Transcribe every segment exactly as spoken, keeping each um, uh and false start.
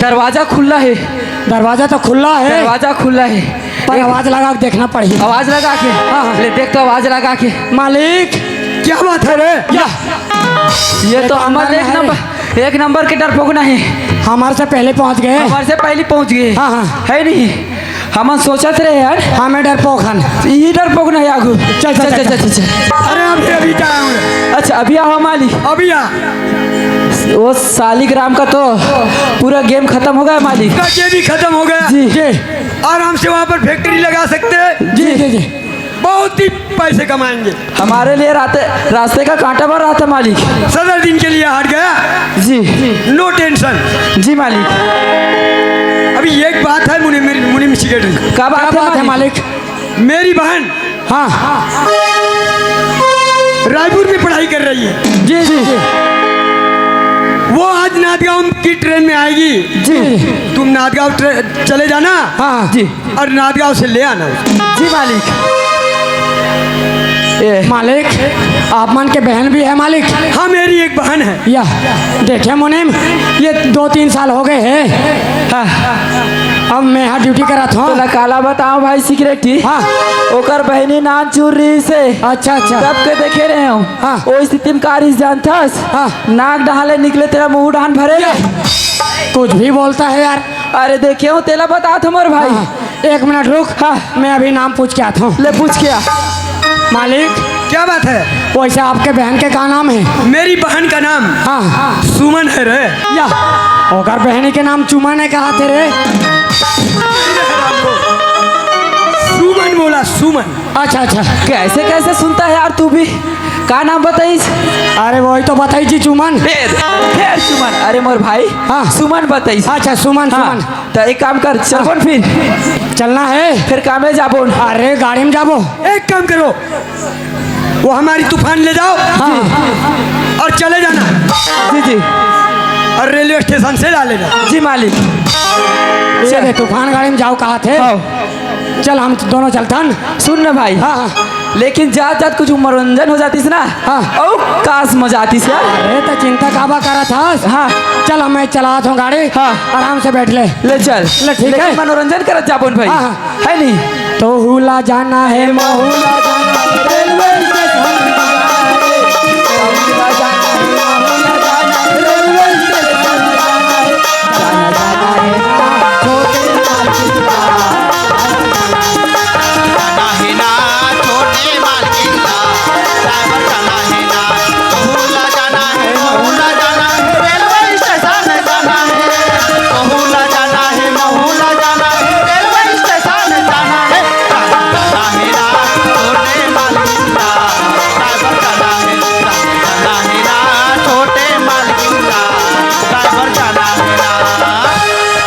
दरवाजा खुल्ला हे। दरवाजा तो खुल्ला हे। दरवाजा खुल्ला हे। पर एक आवाज लगा के देखना पड़ही। आवाज लगा के? हाँ, हाँ। ले देख तो आवाज लगा के। मालिक। क्या बात है रे? या। ये ये तो तो हमर अंदर में एक है। नंबर, एक नंबर के डरपोक ना हे। हमर से पहले पहुंच गए। हमर से पहले पहुंच गए। हाँ, हाँ। है नहीं? हमन सोचत रहे यार। हाँ, मैं डरपोक हन। यही डरपोक ना हे आगू। चल, चल, चल, चल, चल। चल, चल। अरे, अभी, अभी जा रहा हूँ। अच्छा, अभी आओ मालिक। अभी आ। वो सालिक राम का तो पूरा गेम खत्म हो गया मालिक। पूरा गेम ही खत्म हो गया। जी। जी। आराम से वहाँ पर फैक्ट्री लगा सकते हैं। जी, जी, जी। बहुत ही पैसे कमाएंगे। हमारे लिए राते, रास्ते का कांटा बन रहा था मालिक। सदर दिन के लिए हट गया। जी। नो टेंशन। जी मालिक। अभी एक बात है मुनि, मुनि सिगरेट। क्या बात क्या है बात है मालिक? मालिक? मेरी बहन हाँ। रायपुर में पढ़ाई कर रही है। जी, जी, जी। वो आज नादगांव की ट्रेन में आएगी। जी। तुम नादगांव ट्रे-, चले जाना। हाँ। जी। और नादगांव से ले आना। जी मालिक। ए। मालिक, आप मन के बहन भी है मालिक? हाँ, मेरी एक बहन है। या, देखे मुनीम, ये दो तीन साल हो गए हैं। हाँ। अब मैं यहाँ ड्यूटी करत हूँ। तोला काला बताओ भाई, सिगरेट ही। हाँ। ओकर बहनी नान चूर रही से। अच्छा, अच्छा। तब के देखे रहे हो। हाँ। ओ स्थिति में का रहिस जानथस? हाँ। नाक डहान ले निकले तेरा मुंह डहान भरे। या। कुछ भी बोलता है यार। अरे देखे हो, तेला बतात हमर भाई। हाँ, एक मिनट रुक। हाँ। मैं अभी नाम पूछ के आता हूँ। ले पूछ के आ। मालिक। क्या बात है? वैसे आपके बहन के का नाम है? मेरी बहन का नाम हाँ। सुमन है रे। या, ओकर बहनी के नाम चुमन है कहा थे रे? सुमन बोला, सुमन। अच्छा, अच्छा। कैसे, कैसे सुनता है यार तू भी? का नाम बताइस? अरे वही तो बताई जी, चुमन। फेर, फेर चुमन। अरे मोर भाई, हाँ। सुमन बताइस। अच्छा, सुमन, हाँ। सुमन। तो एक काम कर, चल हाँ। बोल फिर। चलना है? फिर कामे जाबो। अरे गाड़ी में जाबो। एक काम करो, वो हमारी तूफान ले जाओ हाँ। और चले जाना। जी, जी। और रेलवे स्टेशन से ला लेना। जी मालिक। ये चल। दे, तूफान गाड़ी में जाओ कहा थे। हाँ। चल, हम दोनों चलथन। सुन ना भाई। हाँ, हाँ। लेकिन जात जात कुछ मनोरंजन हो जातिस ना। हाँ। अउ कास मजा आतिस यार। अरे, त चिंता काबा करत हस? हाँ। चल, मैं चलात हूँ गाड़ी। हाँ। आराम से बैठ ले। ले चल। ले, ठीक लेकिन है। मनोरंजन करत जाबो न भाई। हाँ, हाँ। है नहीं? तो हुला जाना है, महू ला जाना है, रेलवे स्टेशन जाना है। तो हुला जाना है, महू ला जाना है, रेलवे स्टेशन जाना है। जाना, जाना है, छोटे मालिक। जाना है ना, छोटे मालकिन ला, ड्राइवर जाना है ना, कहूँ ला जाना है, कहूँ ला जाना है, रेलवे स्टेशन जाना है, कहूँ ला जाना है, महू ला जाना है, रेलवे स्टेशन जाना है, जाना, जाना है ना, छोटे मालकिन ला, ड्राइवर जाना है, जाना, जाना है ना, छोटे मालकिन ला, ड्राइवर जाना है ना।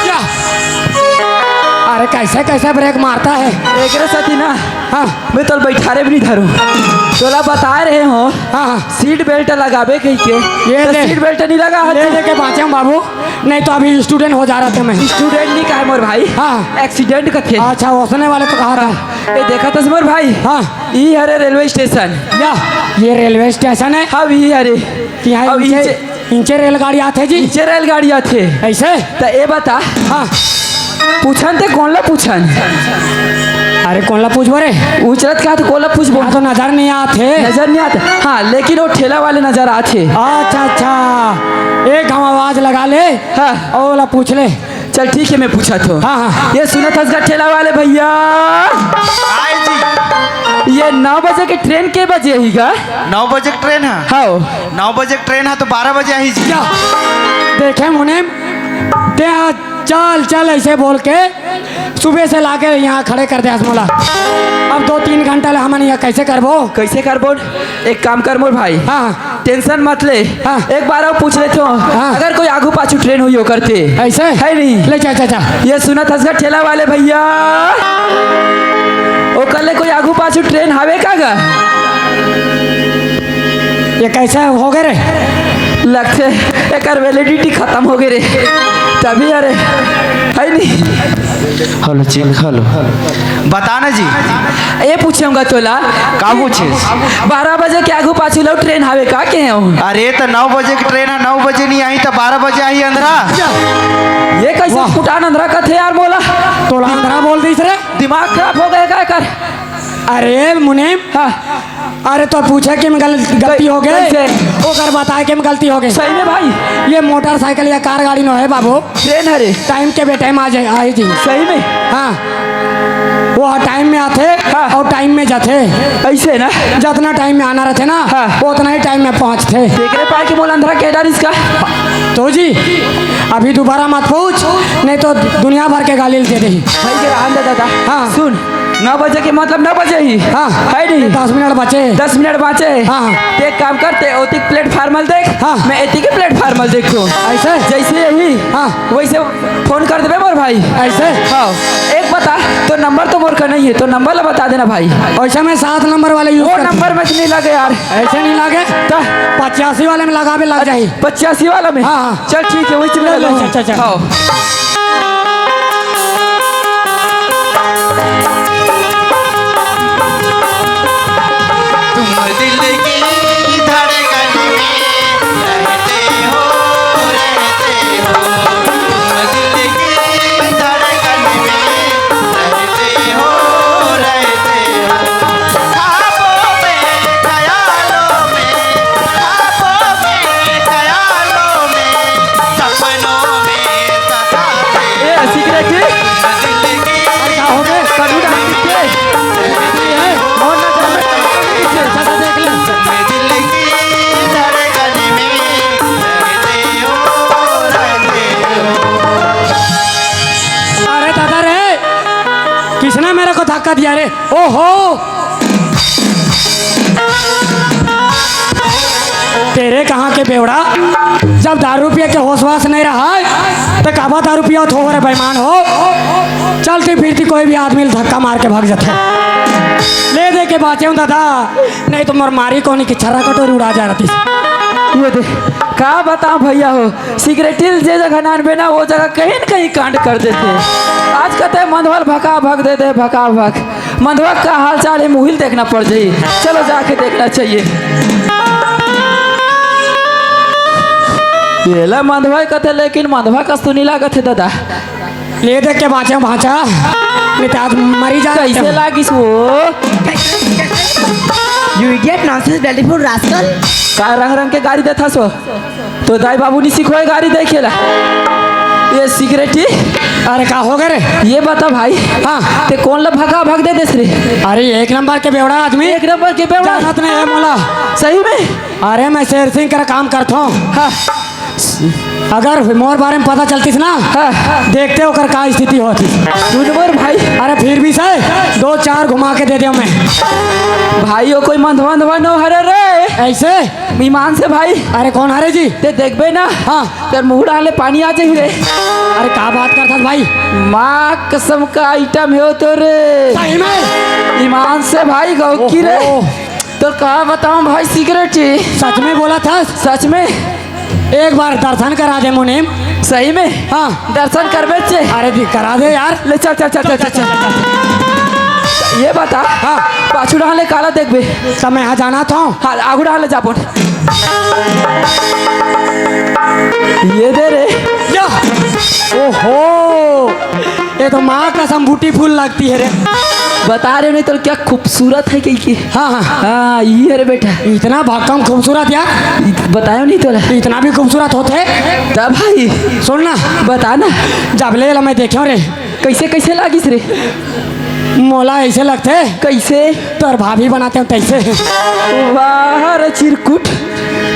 या। अरे, कैसे, कैसे ब्रेक मारता है? एकरे साथी ना, हाँ। मैं तोला बैठारे भी नहीं धरूँ। तोला बताए रहे हो, हाँ, हाँ। सीट बेल्ट लगाबे कहि के, ये तो ले। सीट बेल्ट नहीं लगा है ले, तू। लेके बाँचे हूँ बाबू, नहीं तो अभी स्टूडेंट हो जा रहा था मैं। स्टूडेंट नहीं कहे मोर भाई, हाँ। एक्सीडेंट कथे। अच्छा, ओसने वाले तो कहा था। हाँ। ये देखा था मोर भाई, हाँ। ई हरे रेलवे स्टेशन। या, ये रेलवे स्टेशन है? हाँ, ई हरे। कि यहाँ अब इंचे, इंचे इंचे रेलगाड़ी आथे जी? इंचे रेलगाड़ी आथे। ऐसे? त ए बता। हाँ। पूछन ते कोन ला पूछन? अरे कोन ला पूछबो रे? उचरत का तो कोन ला पूछबो? यहाँ तो नजर नहीं आथे। नजर नहीं आथे। हाँ, लेकिन वो ठेला वाले नजर आथे। अच्छा, अच्छा। एक हम आवाज लगा ले। हाँ। और ओला पूछ ले। चल ठीक है, मैं पूछत हूँ। हाँ, हाँ। ये सुनत हस गा ठेला वाले भैया? आए जी। ये नौ बजे के ट्रेन के बजे ही गा? नौ बजे के ट्रेन है? हाँ। नौ बजे के ट्रेन है तो बारह बजे आही जी। क्या? देखे मुनीम, ते आज चल, चल ऐसे बोल के सुबह से लाके यहाँ खड़े कर दे मोला। अब दो तीन घंटा ले हमन यहाँ कैसे करबो? कैसे करबो? एक काम कर मोर भाई। हाँ। टेंशन मत ले। हाँ। एक बार अउ पूछ लेथों। हाँ। अगर कोई आगू पाछू ट्रेन होही ओकर ते। ऐसे? है नहीं? ले जा, जा, जा। ये सुनत हस गा ठेला वाले भैया, ओकर ले कोई आगू पाछू ट्रेन हावे का गा? ये कैसे हो गए रे? लगथे एकर वैलिडिटी खत्म हो गए रे। तभी अरे, है नहीं? Hello, check, hello. बता ना जी। ए पूछेंगा तोला। का पूछे? बारह बजे के आगू पाछू लो ट्रेन हवे का के हो? अरे, त नौ बजे के ट्रेन है, नौ बजे नहीं आई त बारह बजे आई अंधरा। ये कैसे वाह। फुटान अंधरा कथे यार मोला? तोला अंधरा बोल दिस रे। दिमाग खराब हो गया का कर? अरे मुनीम, हाँ। अरे तो पूछे कि में गल-, गलती हो गई, कैसे? ओकर बताए कि में गलती हो गई। सही में भाई? ये मोटरसाइकिल या कार गाड़ी नो है बाबू। ट्रेन हरे। टाइम के बेटाइम आ जाए, आए जी। सही में? हाँ, वो टाइम में आथे हाँ। और टाइम में जाथे। ऐसे ना? जितना टाइम में आना रहथे ना, हाँ। वो उतना ही टाइम में पहुँचथे। तेकरे पाए कि मोला अंधरा कह डारिस का? तो जी, अभी दोबारा मत पूछ, नहीं तो दुनिया भर के गाली दे देही। भाई के रहन दे दादा। हाँ। सुन, नौ बजे के मतलब नौ बजे ही। हाँ। है नहीं? दस मिनट बचे। दस मिनट बाँचे। हाँ। ते एक काम कर, ते ओतिक प्लेटफार्म ल देख, हाँ। मैं एतिक प्लेटफार्म ल देखथों। ऐसे? जैसे यही, हाँ। वैसे फोन कर देबे मोर भाई। ऐसे? हाँ। एक बता, तो नंबर तो मोर का नहीं है, तो नंबर ला बता देना भाई। ऐसे में सात नंबर वाले use वो करते। नंबर में तो नहीं लगे यार। ऐसे नहीं लगे? तो? पचासी वाले में लगावे लग जाही। पचासी वाला में? हाँ, हाँ। चल ठीक है, वही चल, चल, चल, चल, चल। हाँ। तुम दिल की धड़कन में रहते हो, रहते हो। तुम दिल की धड़कन में रहते हो, रहते हो। ख्वाबों में, ख्यालों में, ख्वाबों में, ख्यालों में, सपनों में सताते ए, सिगरेट? दिल की अरे, का हो गए? कभी ना दिखे। ये है, मोहन ना जाने। अच्छा, अच्छा, देख ले। दिल की धड़कन में रहते हो, रहते हो। अरे दादा रे, किसने मेरे को धक्का दिया रे? ओहो! तेरे कहाँ के बेवड़ा, जब दारू पिए के होश वास नहीं रहा है, तो काबा दारू पिया हो रे बेईमान हो। चलती फिरती कोई भी आदमी धक्का मार के भाग जाता है। ले दे के बाँचे हूँ दादा, नहीं तो मोर मारी कोनी की छर्रा कटोरी उड़ा जा रहती। ये दे, का बताओ भैया हो, सिगरेटिल जे जगह नानबे ना, वो जगह कहीं न कहीं कांड कर देथे। आज कथे मंधवा ल भका भक दे दे, भका भक। मंधवा का हाल चाल है, मुहिल देखना पड़ जाही। चलो जाके देखना चाहिए। ये ला मंधवा कथे, लेकिन मंधवा कस तो नहीं लागत है दादा। ले देख के बाँचे भाँचा, नहीं तो आज मरी जा। कैसे लागिस वो? You idiot, nonsense, bloody fool, rascal। का रंग रंग के गारी देथस वो? तो दाई बाबू नी सिखोए गारी देखे ला। ये सिगरेटी। अरे का हो गए रे? ये बता भाई। हाँ। ते कोन ला भगा भग दे देस रे? अरे एक नंबर के बेवड़ा आदमी। एक नंबर के बेवड़ा। जानत नहीं है मोला। सही में? अरे मैं शेर सिंह करा काम करता हूँ। हाँ। अगर मोर बारे में पता चलतीस ना, हाँ। देखते ओकर का स्थिति होती। सुन मोर भाई। अरे फिर भी से दो चार घुमा के दे दे मैं। भाई, वो कोई मंधवा मंधवा नो हरे रे। ऐसे? ईमान से भाई। अरे कौन हरे जी? ते देखबे ना। हाँ। तेर मुंह डाले पानी आ जाही रे। अरे का बात करथस भाई? माँ कसम का आइटम है वो तो रे। सही में? ईमान से भाई, गौकी रे। ओहो। तो का बताऊं भाई, सिगरेट ही। सच में बोला था? सच में। एक बार दर्शन करा दे मुनीम। सही में? हाँ। दर्शन करबे चे? अरे दी, करा दे यार। ले चल, चल, चल, चल, चल, चल। ये बता, हाँ। पाछू डाले काला देखबे? तब मैं यहाँ जाना था। हाँ, आगू डाले जाबो। ये दे रे। या। ओहो, ये तो माँ कसम ब्यूटीफुल लगती है रे। बता रहे नहीं तो क्या खूबसूरत है कहीं की। हाँ, हाँ। हाँ, ये रे बेटा। इतना भक्कम खूबसूरत यार। इत-, बतायो नहीं तोला। इतना भी खूबसूरत होते? तब भाई। सुन ना। बता ना। जब ले ला मैं देखियो रे। कैसे, कैसे लागिस रे? मोला ऐसे लगते। कैसे? तोर भाभी बनाते हो तैसे। वाह रे चिरकुट,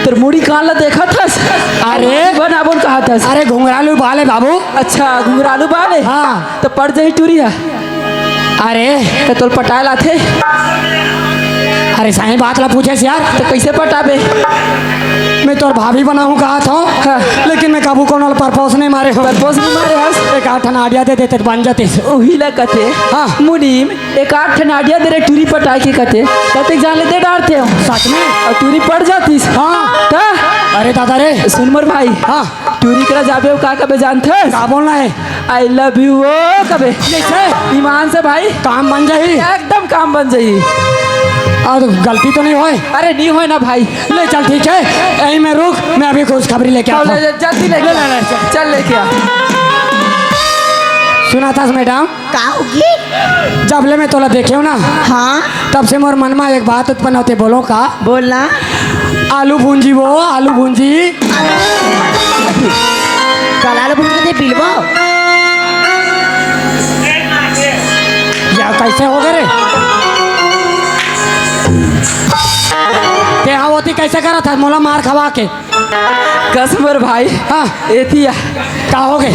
तोर मुड़ी कान ला देखत हस? अरे। बना बोल कहा थस? अरे घुंघरालू बाल है बाबू। अच्छा, घुंघरालू बाल है? हाँ। तो पड़ जाही टूरी है। अरे। तो तोल पटाए लाथे? अरे सही बात ला पूछे यार। तो कैसे पटाबे? मैं तोर भाभी बनाऊं कहा था, हाँ। लेकिन मैं काबू कौन वाला परपोज नहीं मारे हो। परपोज नहीं मारे हस? एक आठ आना आइडिया दे देते तो बन जाते। वही ला कथे। हाँ। मुनीम, एक आठ ठन आइडिया दे रे टूरी पटाए के कथे, कते जान ले दे डारते हो। सच में? और टूरी पड़ जातीस। हाँ। त? अरे दादा रे। सुन मोर भाई। हाँ। टूरी करा जाबे, का कबे जानथस? का बोलना है? "I love you" ओ कबे। जैसे? ईमान से भाई। काम बन जाही। एकदम काम बन जाही। और गलती तो नहीं होए? अरे नहीं होए ना भाई। ले चल, ठीक है, यहीं में रुक, मैं अभी खुशखबरी लेके हाँ, आता हूँ। ले, ले, जल्दी लेके ले, आ। ले, ले, चल। चल लेके आ। सुना था मैडम? का होगे? जब ले मैं तोला देखे हूँ ना, हाँ। तब से मोर मन में एक बात उत्पन्न होते, बोलो का? बोलना। आलू भूंजी वो, आलू भूंजी। कल आलू भूंजी के दे बिलवा। या कैसे हो गए रे? ते हाँ होती कैसे करा था मोला मार खवा के? कस मोर भाई। हाँ। एतिया। का हो गए?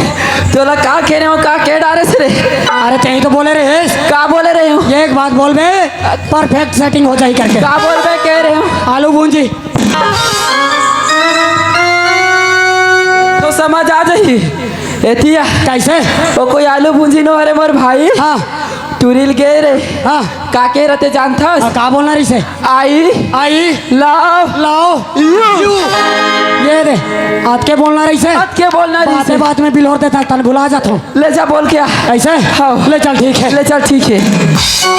तोला का कह रहे हो, का कह डारे से रे? अरे तें ही तो बोले रहे। का बोले रहे हो? ये एक बात बोल बे, परफेक्ट सेटिंग हो जाही करके। का बोल बे कह रहे हो? आलू भूंजी। तो समझ आ जाही। एतिया। कैसे? वो कोई आलू भूंजी नो हरे मोर भाई। हाँ। टूरी ल गे रे। हाँ। का के रते जानथस? हाँ, का बोलना रहिसे? I I love love you। You। ये दे, अतके बोलना रहिसे? अतके बोलना रहिसे। बाते बात में बिलोर देता, तन भुला जाथो। ले जा बोल के आ। ऐसे? हाँ। ले चल, ठीक है। ले चल, ठीक है।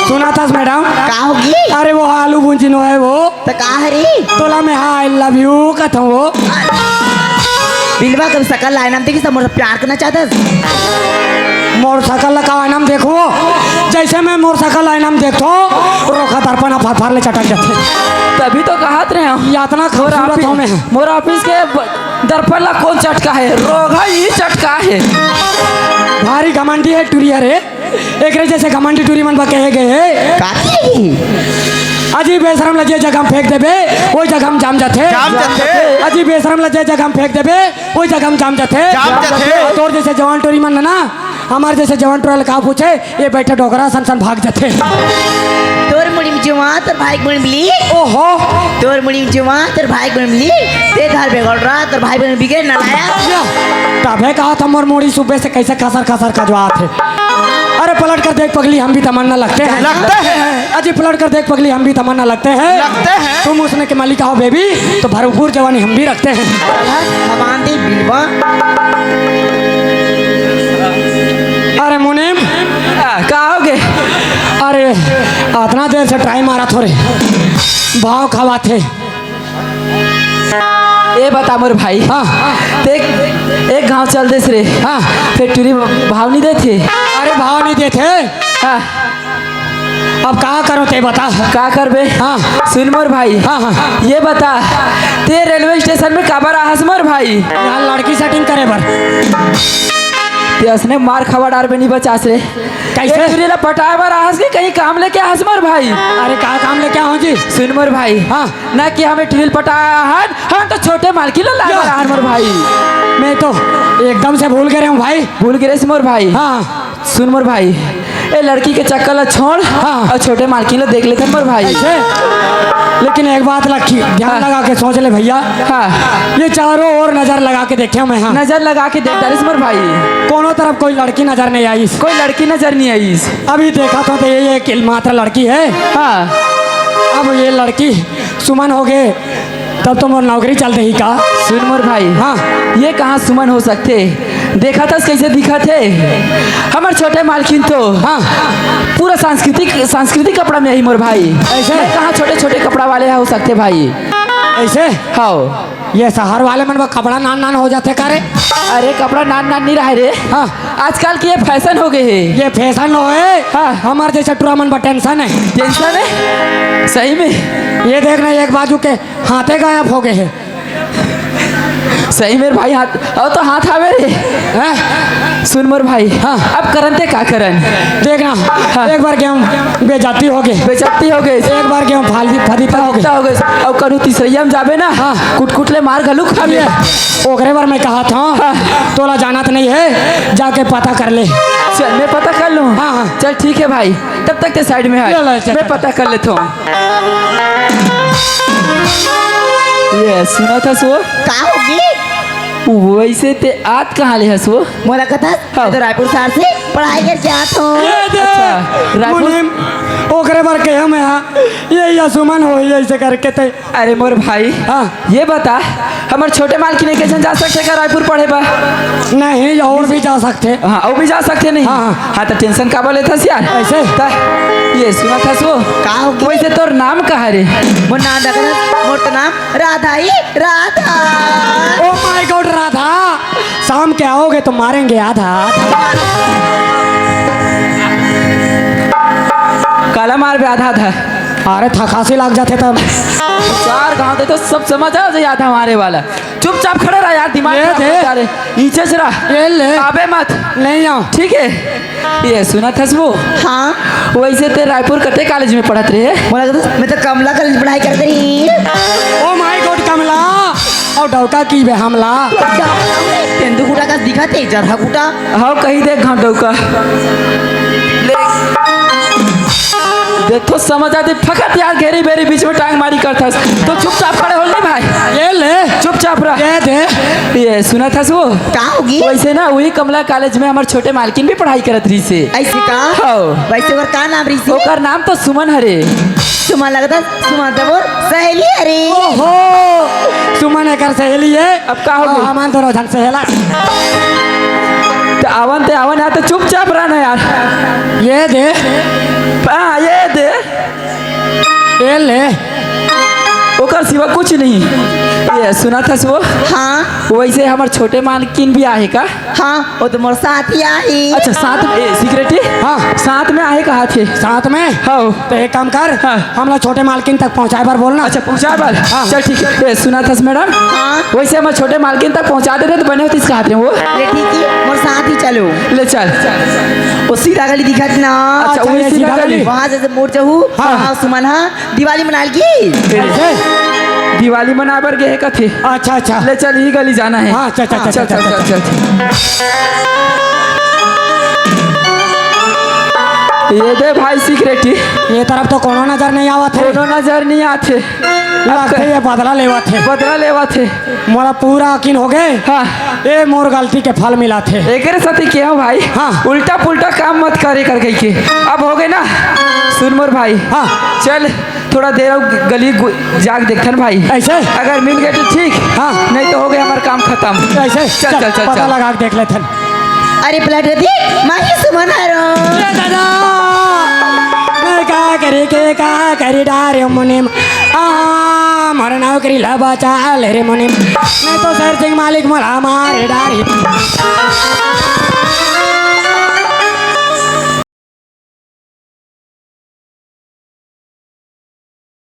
सुना था मैडम? का होगी? अरे वो आलू भूंजी नो है वो। त का हरी? तोला मैं I love you कथों वो। बिलवा कभी सकल ला आईना म देखिस त मोर प्यार करना चाहतस? मोर सकल ला का आईना म देखो? जैसे मैं मोर सकल ला आईना म देखथों, रोखा दर्पण ह फरफर ले चटक जाथे। तभी तो कहत रहे हूँ। ये अतना मोर खूबसूरत ऑफिस, हूँ मैं। मोर ऑफिस के ब-, दर्पण ला कौन चटका है? रोघा ही चटका है। भारी घमंडी है टुरी ह रे। एकरे जैसे घमंडी टूरी मन बर कहे गए हे। काकी। अजी बेशरम ला जे जगह म फेंक देबे, ओई जगह म जाम जाथे। जाम जाथे। अजी बेशरम ला जे जगह म फेंक देबे, ओई जगह म जाम जाथे। जाम जाथे। तोर जैसे जवान टूरी मन ना, हमार जैसे जवान टूरा ला का पूछे, ये बैठे डोकरा सन सन भाग जाथे। तोर मुड़ी म जुआ, तोर भाई के मुड़ी म ली। ओहो। तोर मुड़ी म जुआ, तोर भाई के मुड़ी म ली। ते घर बेगड़ रहा, तोर भाई बहन बिगड़ ना लाया। या, तभे कहा था मोर मुड़ी सुबह से कैसे खसर खसर खजवात है। अरे पलट कर देख पगली, हम भी तमन्ना लगते हैं। लगते हैं। अजी पलट कर देख पगली, हम भी तमन्ना लगते हैं। लगते हैं। तुम हुस्न के मलिका हो बेबी, तो भरपूर जवानी हम भी रखते हैं। भगवान दे बिलवा। अरे मुनीम। आ, का हो गे? अरे अतना देर से ट्राई मारा थो रे, भाव खावा थे। ए बता मोर भाई। हाँ। ते एक घाव चल देस रे। हाँ। फेर टूरी भाव नहीं देथे। अरे भाव नहीं देथे। हाँ। अब का करो ते बता। का करबे? हाँ। सुन मोर भाई। हाँ, हाँ। ये बता, ते रेलवे स्टेशन में काबर आहस मोर भाई? यहाँ लड़की सेटिंग करे बर। ते असने मार खवा डारबे नहीं बचास रे। कैसे? ए टूरी ला पटाए बर आहस के कहीं काम लेके आहस मोर भाई? अरे का काम लेके आऊँ जी? सुन मोर भाई। हाँ। ना कि हमें टूरी ला पटाए आहन, हम तो छोटे मालकिन ला लाए बर आहन मोर भाई। मैं तो एकदम से भूल गए हूँ भाई। भूल गिरेस मोर भाई। हाँ। सुन मोर भाई, ए लड़की के चक्कर ला छोड़ हाँ। और छोटे मालकिन ला देख लेथन मोर भाई। ऐसे? लेकिन एक बात लखी, ध्यान हाँ। लगा के सोच ले भैया। हाँ। ये चारों ओर नजर लगा के देखे मैं हाँ। नजर लगा के देख डारिस मोर भाई। कोनो तरफ कोई लड़की नजर नहीं आईस। कोई लड़की नजर नहीं आईस। अभी देखा था तो ये एक मात्र लड़की है। हाँ। अब ये लड़की सुमन हो गए, तब तो मोर नौकरी चल देही का? सुन मोर भाई, हाँ। ये कहाँ सुमन हो सकथे? देखा थस कैसे दिखत हे हमर छोटे मालकिन तो। हाँ। पूरा सांस्कृतिक, सांस्कृतिक कपड़ा में ही मोर भाई। ऐसे? मैं कहाँ छोटे छोटे कपड़ा वाले हो सकथे भाई? ऐसे? हाँ। ये शहर वाले मन बर कपड़ा नान नान हो जाथे का रे? अरे कपड़ा नान नान नहीं रहे रे। हाँ। आजकल के ये फैशन हो गए हे। ये फैशन हो है। हाँ। हमार जैसे टूरा मन बर टेंशन है। टेंशन है सही में। ये देखना एक बाजू के हाथे गायब हो गए हे। सही में भाई हाथ, और तो हाथ आवे रे। हैं? सुन मोर भाई, हाँ। अब करन ते का करन? देखना, हाँ। एक बार गेहूं बेजाती हो गए। बेजाती हो गए। एक बार गेहूं फाली, फलीता हो गए। फलीता हो गए। और करू तीसरैया में जाबे ना, हाँ। कुटकुट ले मार घलू खाबे। ये, ओकरे बार मैं कहा था, हाँ। तोला जाना तो नहीं है, जाके पता कर ले। चल, मैं पता कर लूँ। हाँ, हाँ। चल, ठीक है भाई, तब तक ते साइड में है। ले, ले, चल, मैं चल। पता कर लेता हूँ। ये सुना था सो? का होगी? वैसे ते आत कहाँ ले हस वो? मोला कथा हाँ। तो रायपुर शहर से पढ़ाई कर जात हो। ये दे, अच्छा, रायपुर मुनीम, ओकरे पर कहे मैं, हाँ, ये, ये सुमन हो, ये ऐसे करके ते। अरे मोर भाई, हाँ। ये बता, हमर छोटे मालकिन एक झन जा सकथे का रायपुर पढ़े बर? नहीं, और भी जा सकथे। हाँ, वो भी जा सकथे नहीं। हाँ, हाँ। हाँ, तो टेंशन काबर लेथस यार? ऐसे? त ये सुनत हस वो? का हो गे? वैसे तोर नाम का हरे? मोर नाम रखना, मोर तो नाम राधा ही Radha. Oh my God, Radha, शाम के आओगे तो मारेंगे आधा आधा। काला मारबे आधा आधा? अरे थकासी लाग जाथे तब। चार घाव दे तो सब समझ आ जाए आधा मारे वाला। चुपचाप खड़े रह यार, दिमाग ये खराब दे। करता रे। नीचे से रह। ये ले। आबे मत। नहीं आओ। ठीक है। ये सुनत हस वो? हाँ। वैसे ते रायपुर कते कॉलेज में पढ़त रहे? मोला तो, मैं तो कमला कॉलेज में पढ़ाई करत रही। Oh my God, Kamla. अउ डौका की बे हमला। तेंदू कुटा का दिखत हे, जरहा कुटा। हाँ, कही देख घाट डौका। ले। देख तो समझ आते, फकत यार घेरी बेरी बीच में टांग मारी करथस। तो चुपचाप खड़े हो ले भाई। ये ले। चुपचाप रह। ये दे। ये सुनत हस वो? का हो गे? वैसे ना वही कमला कॉलेज में हमर छोटे मालकिन भी पढ़ाई करत रहिस हे। ऐसे का? हाँ। वैसे ओकर का नाम रहिस हे? ओकर नाम तो सुमन हरे। सुमन लगता, सुमन तो मोर सहेली हरे। ओहो, सुमन एकर सहेली हे। अब का हो गे? हमन दोनों झन सहेला। त आवन ते आवन यार, त चुपचाप रह ना यार। ये दे। हाँ, ये दे। ये ले। ओकर सिवा कुछ नहीं। ये सुनत हस वो? हाँ। वैसे हमर छोटे मालकिन भी आहे का? हाँ, वो तो मोर साथ ही आही। अच्छा, साथ में, ए, सिक्रेटी? हाँ। साथ में आहे कहा थे? साथ में? हाँ। तो एक काम कर, हाँ। हमला छोटे मालकिन तक पहुँचाए बर बोलना। अच्छा, पहुँचाए बर? हाँ। चल, ठीक है। ए, सुनत हस मैडम? हाँ। वैसे हमर छोटे मालकिन तक पहुँचा देते तो बने होतिस कहा थे वो। ले, ठीक है, मोर साथ ही चलो। ले चल। वो सीधा गली दिखत ना। अच्छा, अच्छा, वही ये सीधा सीधा गली। गली। वहाँ से मोड़ जाहू, हाँ। वहाँ सुमन हा दिवाली मनाल की। कैसे? दिवाली मनाए बर गे हे कथे। अच्छा, अच्छा। ले चल, ई गली जाना हे। हाँ, चल, चल, चल, चल, चल, चल, चल, चल। चल। ये दे भाई सिक्रेटी। ये तरफ तो कोनो नजर नहीं आवत हे। कोनो नजर नहीं आथे। अब लगथे क- ये बदला लेवत हे। बदला लेवत हे। मोला पूरा यकीन हो गे। हाँ। ए मोर गलती के फल मिलाथे। एकरे साथे के हो भाई? हाँ। उल्टा पुल्टा काम मत करे कर गई के। अब हो गे ना। सुन मोर भाई। हाँ। चल, थोड़ा देर अउ गली गु-, जाग देखथन भाई। ऐसे? अगर मिल गे तो ठीक। हाँ। नहीं तो हो गे हमर काम खतम। ऐसे? चल, चल, चल, चल, पता चल। लगा के देख लेथन। अरे पलट रे, माही सुमन हरो। ए दादा, मैं का करे के का करे डारे मुनिम। आ, मोर नौकरी ला बचा ले रे मुनिम। नहीं तो सर सिंह मालिक मोला मारे डारे।